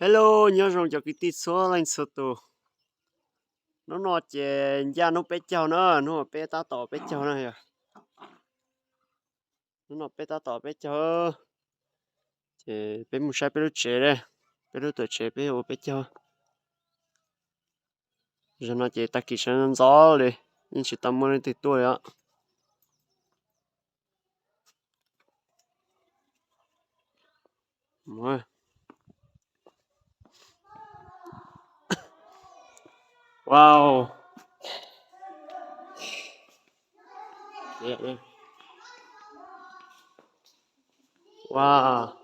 Hello, nyob zoo cov kwv tij txhua leej txhua tus. Hnub no ces ncaj hnub peb caug na, hnub no peb tab tom peb caug na yog. Hnub no peb tab tom peb caug, ces peb mus saib peb lub tsev, peb lub tuam tsev peb ua peb caug. Zaum no ces tag kis sawv ntxov li, yeej tsis tau muaj leej twg tuaj li os. Wow. Wow,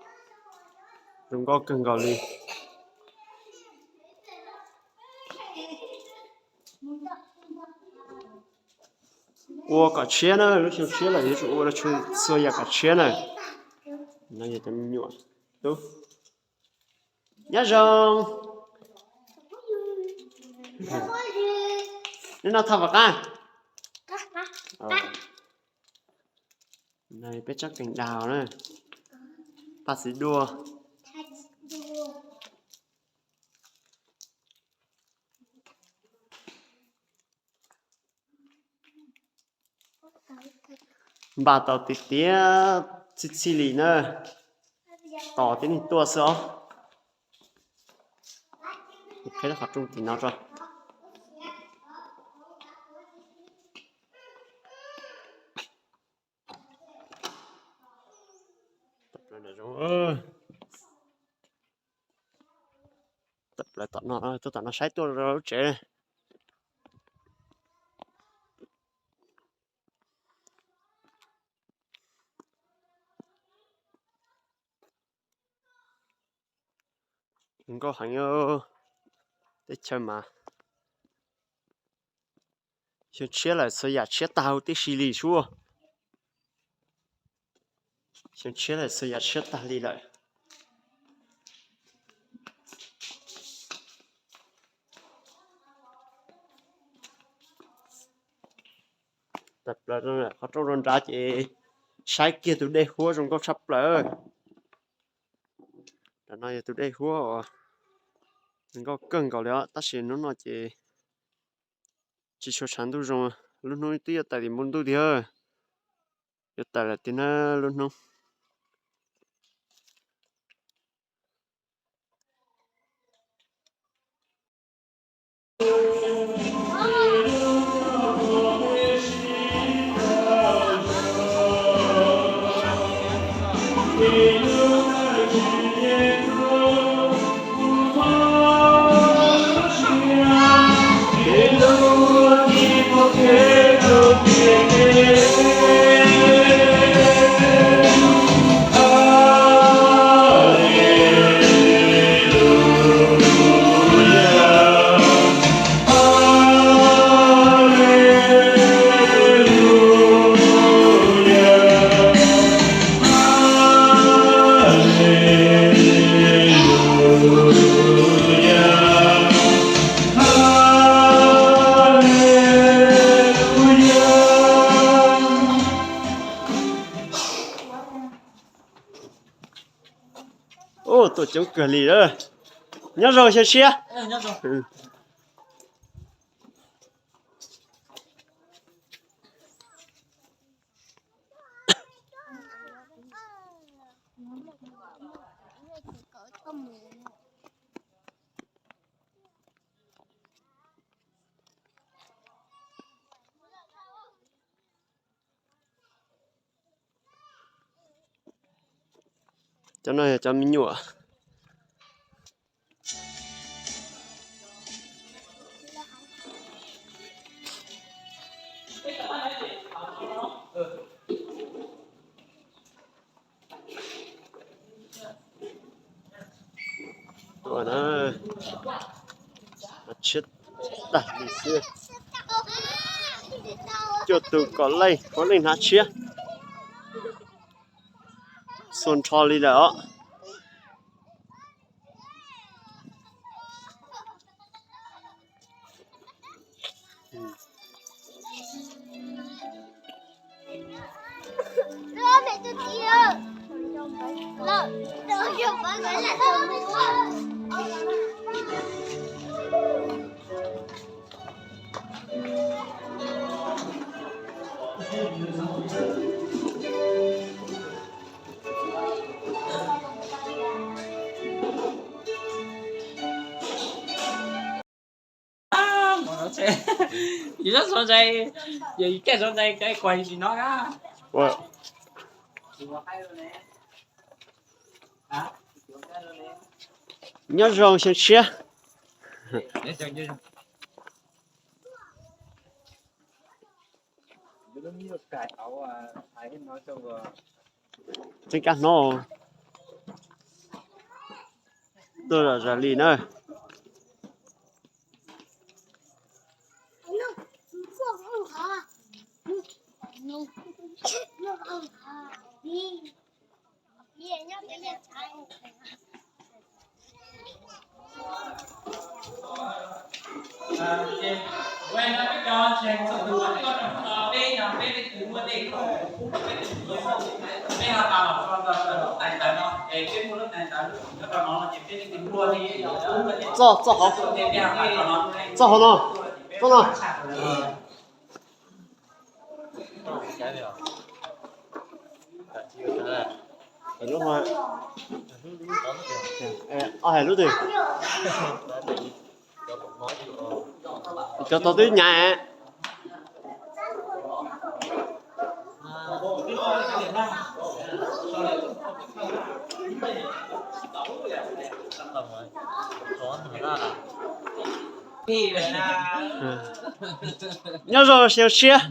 zoo nkauj kawg nkaus li. Ua kom tshiab na, lub xyoo tshiab lawm yuav tsum ua txhua yam kom tshiab na. No yog cov me nyuam tub. Nyob zoo. Neb noj thaj vam qab. Peb tsob kees daus na, thaj txiv duaj. Npaj tau tiag tiag, txhij txhij li na, tos tib neeg tuaj xwb os. Qhib qhov rooj tim no tso. Tawm plaws tom no, tuaj tom no saib tuaj lub tsev. Nkauj heev, teb chaws mas xyoo tshiab lawm txhua yam tshiab tag huv tib si li sub. Xyoo tshiab lawm txhua yam tshiab tag li lawm. Tawm plaws qhov rooj rau nrad ces saib kiag tus dej huab zoo nkauj tshaj plaws. Nram no yog tus dej huab uas zoo nkauj kawg nkaus li os, tab sis hnub no ces tsis tshua tshav ntuj zoo, lub hnub twb yuav tawm tim npoo ntuj tiag. Yuav tawm lawm tiag na lub hnub. Ub, tuaj coob kawg li lawm. Nyob zoo xyoo tshiab. Cov no yog cov me nyuam. Tuaj na, tshiab tag li xwb. Cuaj tus kaum leej, kaum leej hnav tshiab. Txhua nrho li lawm os. Yus sab sov ntsais, yog yus caij sov ntsais kov ib kuag yus tsis hnov na. Nyob zoo xyoo tshiab. Tseem kab hnov tuaj zam zam li na. Txoj, txoj hauv, txoj hauv no, txoj no. Ob hais lub twg? Cov tau twb nyam. Nyob zoo xyoo tshiab.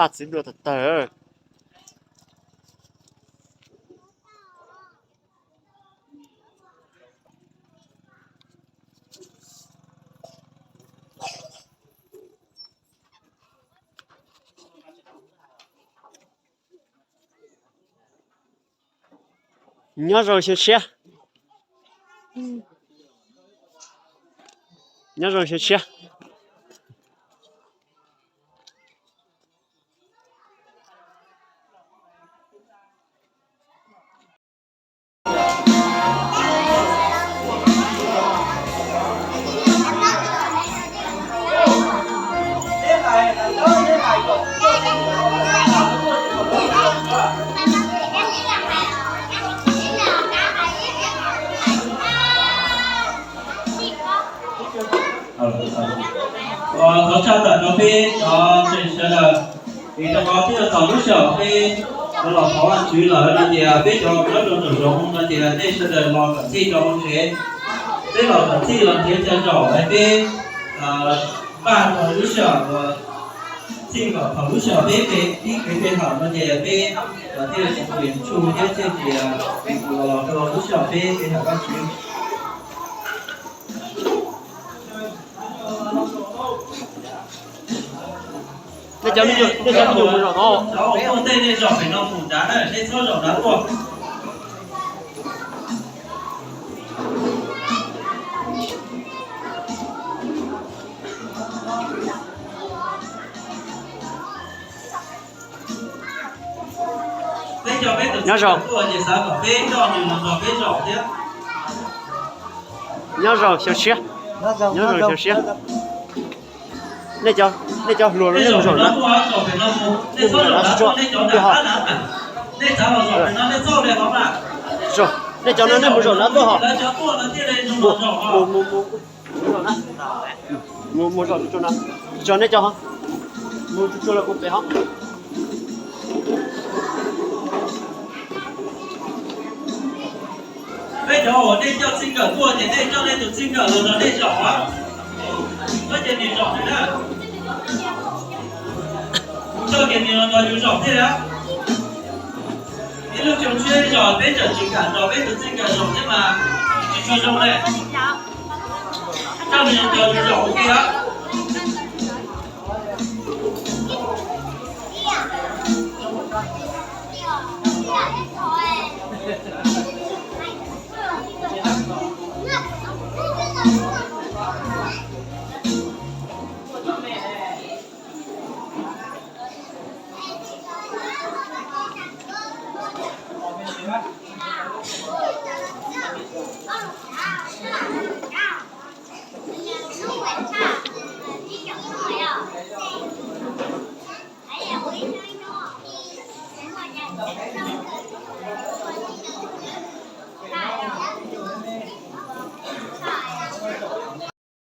Paj txiv dua tawg tawg. Nyob zoo xyoo tshiab. Nyob zoo xyoo tshiab. Thov tshaj tawm rau peb cov tseem sawv daws, vim rau qhov twb yog thaum lub sij hawm peb los thov Vajtswv lawm no tias peb cov nyob rau nraum zoov no tias nej sawv daws los kom txhij rau hauv tsev. Peb los kom txhij los nrhiav chaw zaum es peb npaj rau lub sij hawm uas txhij kom thaum lub sij hawm peb pib kev pe hawm no ces peb thiaj tsis pem tshuj thiab thiaj tsis los rau lub sij hawm peb pe hawm Vajtswv. Nej cov me nyuam mus zaum no. Cov uas tuaj ntej nej zaum pem no mus nrad na, nej txhob zaum nrad tuaj. Nyob zoo. Nyob zoo xyoo tshiab. Nyob zoo xyoo tshiab. Nej cov, nej cov hluas no nej mus zaum nrad. Nej mus zaum nrad tsuag tsuag tuaj ho. Nej cov no nej mus zaum nrad tuaj ho. Mus, mus, mus, mus zaum nrad. Mus, mus zaum tsuag tsuag no. Tsuag nej cov ho. Mus tsuag tsuag los kuv pem ho. Peb cov uas nej coj txij nkawm tuaj ces nej coj nej tus txij nkawm los nrog nej zaum. Koj ces nws zaum thiab na. Kuv coj kiag nws los nrog yus zaum thiab. Ib lub xyoo tshiab zog peb tseem tsis kam nrog peb tus txij nkawm zaum thiab mas tsis tshua zoo ne. Coj nws los nrog yus zaum ua ke.